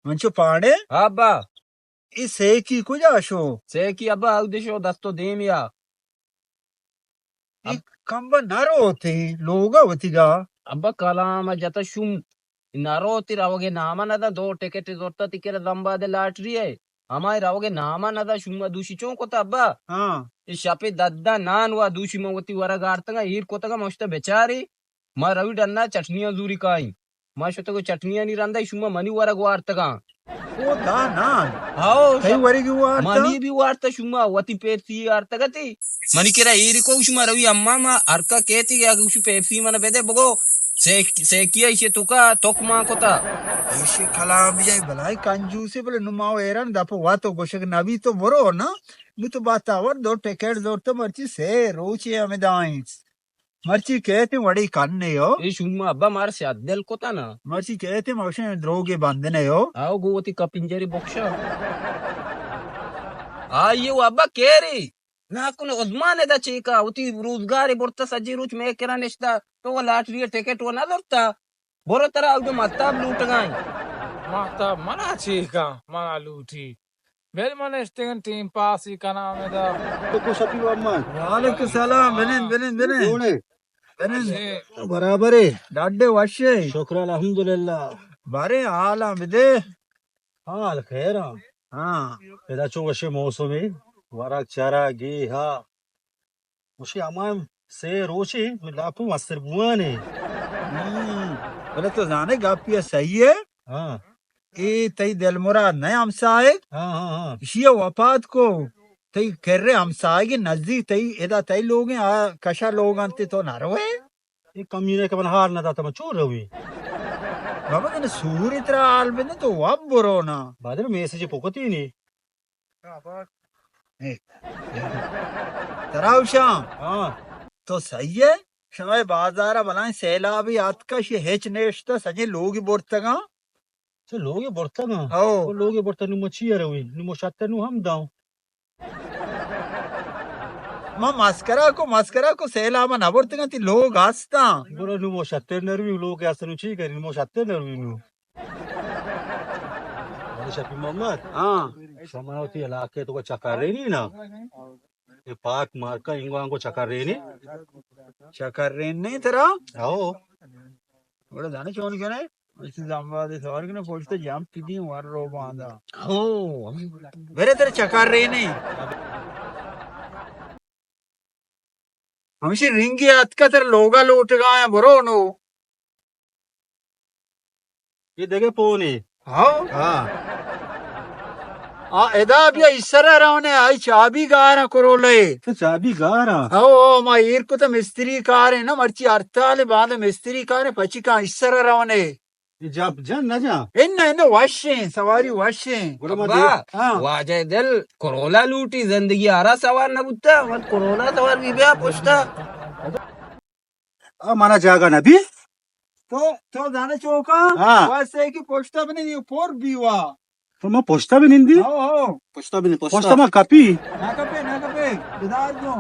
منچو پاڑے؟ ابا۔ اے سیکی کجا شو؟ سیکی ابا اودے شو دست و دیمیا۔ اے اب- کمبا نہ روتے، لوگا وتیگا۔ ابا کلام جتا شوم نہ روتے، روگے ناما نہ دا، دو ٹکٹ زورتا تی کرا زمباد لاٹری ہے۔ ہمائی روگے ناما نہ دا، شوما دوشی چون کتا ابا؟ ہاں۔ اے شپے ددا نان وا دوشی من وتی ورگ آرتگا، ایر کتگا، من شتا بچاری۔ ما روی ڈنا چٹنیاں زوری کائیں۔ ما شتگو چٹنیانی رندا، شما منی ورگ وارتگاں۔ او دا نان۔ ہاؤ، تئی ورگی وارتا؟ منی بھی وارتا، شما وتی پیپسی آرتگتی۔ منی کرا ایری کو شما روی اما ما ہرکا کیتی کہ اگہ شو پیپسی من بدے بگو۔ سیک-، سیکیا ایشی توکا توک ما کتا۔ ایشی کلام بجائی بلائی کنجوسی بلے نو ما ایران دپ واتو گوشک نبی تو برو نا۔ نو تو باتاور دو ٹکٹ زورتا مرچی سے روچے ہمیں دائیں۔ مرچی کیت وڑی کنے ہو۔ اے شوما ابا مار سیاد دل کتا نا۔ مرچی کیت ماشین دروگے بندنے ہو۔ آو گو وتی کپنجری بخشا۔ آئیے و ابا کیری۔ نا کن عثمان ادا چیکا، وتی روزگار برتا سجی روچ میں کرا نشتا۔ تو وہ لاٹری ٹکٹ وہ نہ درتا۔ برو ترا اودا مہتاب لوٹگائیں۔ مہتاب منا چیکا، منا لوٹی۔ بل من اشتگن ٹیم پاسی کناں ادا۔ تو کو شپی محمد۔ وعلیکم السلام، بنند، بنند، بنند۔ جوڑے؟ بنند۔ برابرے۔ ڈاڈے وشے۔ شکر الحمدللہ۔ بارے حالاں بدے۔ حال خیر ہاں۔ ہاں۔ ادا چو وشے موسمے، ورگ چرا گی ہا۔ گوشی ہما سے روچے لاپو مستر بوانے۔ ہم، بلے تو زانے گپی صحیح ہے۔ ہاں۔ اے تئی دل مراد نہ ہمسائے؟ ہاں، ہاں، ہاں۔ اشی وفات کو، تئی کرے ہمسائے نزدیک تئی ادا تئی لوگ ہیں، آ کشا لوگ انت تو نہ روے؟ اے کمینہ کہ من حال نہ داتا من چون روی؟ بابا تنے سوری ترا حال بدے تو واب برو نا۔ بعد میں میسج پکتی نہیں۔ اے، اے۔ ترا اوشاں؟ ہاں۔ تو صحیح ہے؟ شمئے بازار بلائیں سیلابی آتکا شی ہچ نیشتا سجے لوگی برتگاں۔ چہ لوگی برتگاں؟ او۔ او لوگی برتگ نو مچی روی، نو مشتر نو ہم داؤں۔ ما مسکرا کو، مسکرا کو سیلاب نہ برتگاں تی لوگ ہستاں۔ گڑا نو مشتر نروی، لوگ ہستاں نو چی کری، نو مشتر نروی نو۔ ارے شفیع محمد۔ ہاں۔ شما وتی علاقے تو چکر رینی نا؟ اے پارک مارکا انگو انگو چکر رینی؟ چکر رین نہیں ترا؟ ہو۔ بڑا دانے چون کنے؟ اسی زمبادے سوار کنے پوچھتے جام کدی ور رو باندا۔ ہو۔ میرے ترا چکر رین نہیں۔ ہمشی رنگی آتکا تر لوگا لوٹگا ہیں، برو نو۔ یہ دگہ پونے۔ ہاؤ؟ ہاں۔ آ، ادا بیا ایسرا رونے، آئی چابی گارا کرولے۔ تو چابی گارا؟ ہاؤ، ہاؤ، ما ایر کتا مستری کارے نا، مرچی ہڑتال باندے مستری کارے، پچی کان ایسرا رونے۔ اے جا جن نہ جا؟ انہ، انہ وشیں، سواری وشیں۔ گڑا ما ابا، دے-، ہاں۔ واجہ دل کرولا لوٹی، زندگی آرا سوار نہ بوتا، وت کرولا سوار بی بیا پشتا۔ آ، منا جاگہ نہ بی۔ تو، تو زانے چوکا؟ ہاں۔ واسے کی پشتا بنی، یہ پور بیوا۔ تو ما پشتا بنندی؟ ہو، ہو۔ پشتا بنی، پشتا۔ پشتا ما کپی؟ نہ کپے، نہ کپے۔ بدار جو۔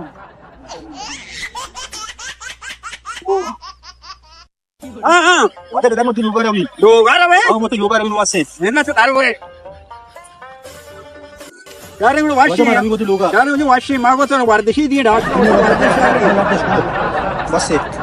ہاں، ہاں۔ وتے بدن متی لوگا روی۔ لوگا روی؟ ہاں، متی لوگا روی واسے۔ نہ تو دار ہوئے۔ یار، یہ واشی۔ وتے بدن متی لوگا۔ یار، یہ واشی، ما کو تو ورزشی دی ڈاکٹر، ورزش۔ بس ہے۔